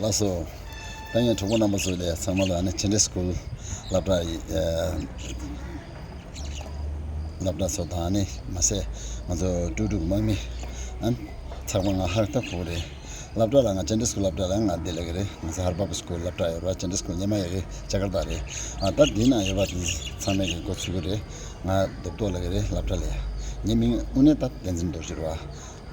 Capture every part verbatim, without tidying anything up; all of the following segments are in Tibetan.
ལགས་སོ། ད་ངས་གྲོགས་པོ་རྣམ་པ་ཚོ་ལ་ཚང་མ་ལ་ཨ་ནི་ཅན་ཌེ་སི་ཀུལ་སློབ་གྲྭ་ཡི་ཨ་སློབ་གྲྭ་ཚོ་དང་ཨ་ནི་མ་ཟད་ང་ཚོ་ཀྲུའུ་ཀྲུའུ་དམག་མི་ཨ་ཚགས་པར་ང་ཧ་ཏག་ཕོག་རེད། སློབ་གྲྭ་ལ་ང་ཅན་ཌེ་སི་ཀུལ་སློབ་གྲྭ་ལ་ང་འདི་ལ་གི་རེད། ང་ཚོ་ཧར་བབ་སི་ཀུལ་སློབ་གྲྭ་ཡོད་རེད་བ། ཅན་ཌེ་སི་ཀུལ་སྔོན་མ་ཡོད་གི་ཇ་ཀར་ཏ་རེད། ཨ་ད་འདི་ན་ཡོད་པ་དེ་ཚང་མས་གི་འགོ་ཚུགས་གི་རེད། ང་རྡོབ་རྡོ་ལ་གི་རེད་སློབ་གྲྭ་ལ་ཡ། ངའི་མིང་དངོས་གནས་ད་བསྟན་འཛིན་རྡོ་རྗེ་རེད་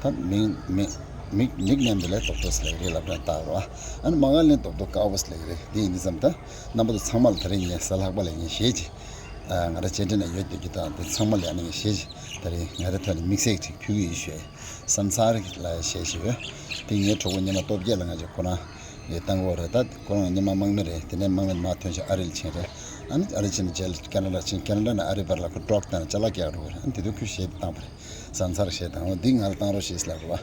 བ། ད་མིང་མིང་མིང་ནིག་ནེམ་དེ་ལས་ཏོག་ཏོག་ཟེར་ལབ་རེད། སློབ་གྲྭ་བཏགས་རོགས། ཨ་ནི་མ་ག་ལན་ཏོག་ཏོག་ཀ་བོ་ཟེར་ལབ་རེད། དེ་ཡིན་དུས་ཙམ་ད་རྣམ་པ་ཚོ་ཚང་མ་ལ་ད་རེས་ངས་གཟའ་ལྷག་པ་ལ་ངས་གཞས་ཅིག་ཨ་ང་རང་བཅར་འདྲི་ན་ཡོད་བསྡད་རྒྱུ་དང་དེ་ཚང་མ་ལ་ཨ་ནི་ངས་གཞས་ཅིག་ད་རེས་ང་རང་ཐོག་ནས་དམིགས་བསལ་ཅིག་ཕུལ་གི་ཡིན་ཞུས། སན་སར་ལ་གཞས་ཤིག་ཡོད། དེ་ངའི་གྲོགས་པོ་ཉི་མ་སྟོབས་རྒྱལ་ལ་ང་ཚོ་ཁོ་རང་ཡོད་བཏང་གི་ཡོད་རེད། ད་ཁོ་རང་ཉི་མ་དམག་མི་རེད། དེ་ནས་དམག་མི་མར་ཐོན་བྱས་ཨ་རི་ལ་ཕྱིན་རེད། ཨ་ནི་ཨ་རི་ཕྱིན་ནས་རྗེས་ལ་ཁེ་ན་ཌ་ཕྱིན། ཁེ་ན་ཌ་ནས་ཨ་རི་བར་ལ་ཁོ་ཌོག་བཏང་ནས་ཅ་ལག་སྐྱེལ་འགྲོ་གི་རེད། ཨ་ནི་དེ་དུས་ཁོས་གཞས་དེ་བཏང་བ་རེད། སན་སར་གཞས་དང་འོ་འདི་ང་ལ་བཏང་རོགས་ཞེས་ལབ་རེད་བ།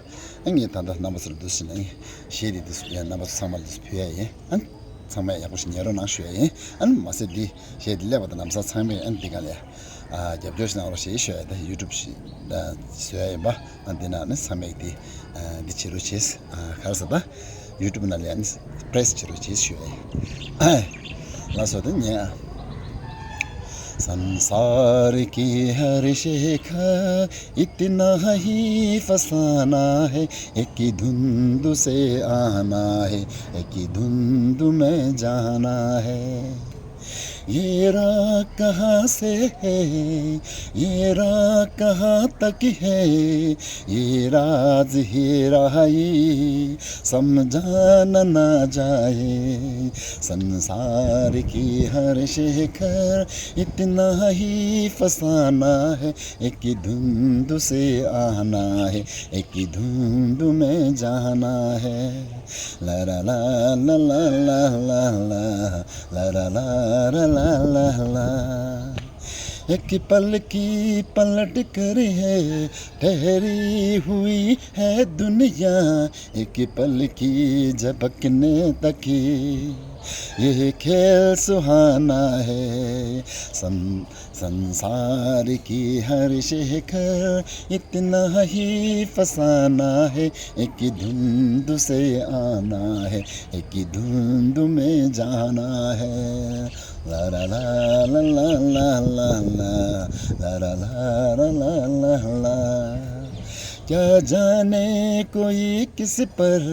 ཨ་ངས་ད་ལྟ་རྣམ་པ་ཚོར་འདུག་ཟེར་ནས་གཞས་དེ་འདུག་ཟེར་རྣམ་པ་ཚོ་ཚང་མ་འདུག་ཕུལ་ཡ་ཡིན། ཨ་ཚང་མས་ཡག་པོ་ཞིག་ཉན་རོགས་གནང་ཞུ་ཡ་ཡིན། ཨ་མ་ཟད་འདི་གཞས་འདི་སླེབས་པ་དང་ལམ་སང་ཚང་མས་ཨ་འདི་ག་ལས་ཨ་རྒྱབ་སྐྱོར་ཞིག་གནང་རོགས་ཞེས་ཞུ་ཡ་ཡིན། ད་ཡུ་ཊུབ་ཞིག་ད་བཟོ་ཡ་ཡིན་པ། ཨ་འདི་ན་ནི་ཚང་མས་འདི་ཨ་འདི་བྱེད་རོགས་བྱེད། ཨ་ག་རེ་ཟེར་ད། ཡུ་ཊུབ་ནང་ལ་ཡང་པྲེ་སི་བྱེད་རོགས་བྱེད་ཞུ་ཡ་ཡིན། ལགས་སོ། དེ་ཉན་ཨ། संसार के हर शिखर इतना ही फसाना है, एक ही धुंध से आना है, एक ही धुंध में जाना है। ये राह कहाँ से है, ये राह कहाँ तक है, ये राज है राही समझा न ना जाए। संसार की हर शिखर इतना ही फसाना है, एक ही धुंध से आना है, एक ही धुंध में जाना है। ला ला ला ला ला ला ला ला ला ला ला ला ला ला। एक पल की पलट कर है ठहरी हुई है दुनिया, एक पल की झपकने तक ये खेल सुहाना है। सं, संसार की हर शिखर इतना ही फसाना है, एक ही धुंध से आना है, एक ही धुंध में जाना है। ला ला ला ला ला ला ला ला ला ला ला ला ला ला। क्या जाने कोई किस पर,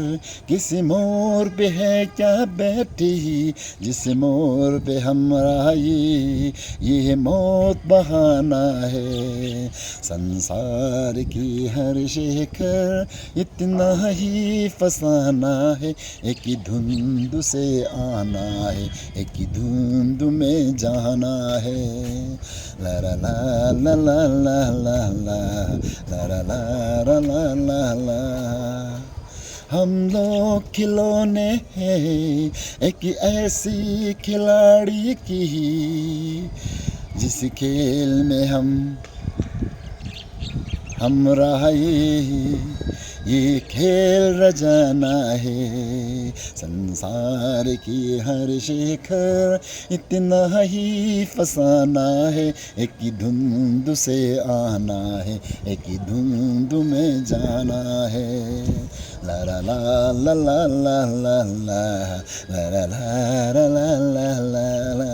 किस मोड़ पे है क्या बैठी, जिस मोड़ पे हम आए, ये मौत बहाना है। संसार की हर शिखर इतना ही फसाना है, एक ही धुंध से आना है, एक ही धुंध में जाना है। ला ला ला ला ला ला ला ला ला ला ला ला ला ला। हम लोग खिलौने हैं एक ऐसी खिलाड़ी की, जिस खेल में हम हम रहा ये, ये खेल रचाना है। संसार की हर शिखर इतना ही फसाना है, एक ही धुंध से आना है, एक ही धुंध में जाना है। ला ला ला ला ला ला ला ला ला ला ला ला ला ला ला।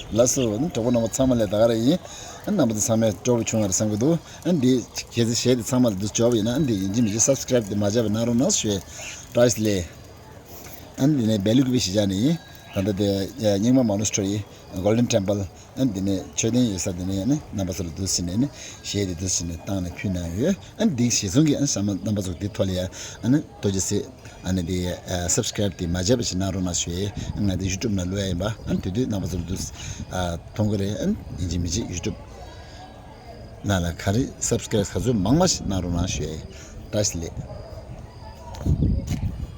ལགས་སོ། གྲོགས་པོ་རྣམ་པ་ཚང་མ་ལ་ད་ག་རང་ཡིན། རྣམ་པ་ཚོ་ཚང་མས་སྤྲོ་པོ་བྱུང་བ་རེད་བསམ་གྱི་འདུག། འདི་གལ་སྲིད་གཞས་འདི་ཚང་མ་ལ་འདི་འཇོག་པ་ཡིན་ན་འདི་ཡིན་གཅིག་མིན་གཅིག་སབ་སི་ཀ་རེབ་འདི་མ་བརྗེད་པ་གནང་རོགས་གནང་ཞུ། བཀྲ་ཤིས་བདེ་ལེགས། འདི་ནས་བེ་ལུ་ཀི་བི་ཞི་ཅན་ནས་ཡིན། ད་ལྟ་དེ་རྙིང་མ་མ་ནུ་སི་ཊོ་རི། གོལ་ཌེན་ཊེམ་པལ། ཨ་འདི་ནས་མཆོད་རྟེན་ཡོད་ས་འདི་ནས་ཨ་ནི་རྣམ་པ་ཚོ་ལ་འདུག་ཟེར་ནས་ཨ་ནི་གཞས་འདི་འདུག་ཟེར་ནས་བཏང་ནས་ཕུལ་གནང་ཡོད། ཨ་ནི་འདི་གཞས་ཚོང་གི་ཨ་ནི་ས་མ་རྣམ་པ་ཚོ་འདི་ཐོག་ལ་ཡ་ཨ་ནི་ལྟོ་ཆས་སེ་ཨ་ནི་འདི་ཨ་སབ་སི་ཀ་རེབ་འདི་མ་བརྗེད་པ་ཞིག་གནང་རོགས་གནང་ཞུ་ཡས། ང་འདི་ཡུ་ཊུབ་ནང་བླུག་ཡ་ཡིན་པ། ཨ་ནི་དེ་དུས་རྣམ་པ་ཚོ་ལ་འདུག་ཨ་མཐོང་གི་རེད། ཨ་ནི་ཡིན་གཅིག་མིན་གཅིག་ཡུ་ཊུབ་ནང་ལ་ག་རེ་སབ་སི་ཀ་རེབ་ག་ཚོད་མང་མང་ཞིག་གནང་རོགས་གནང་ཞུ་ཡས། བཀྲ་ཤིས་བདེ་ལེགས།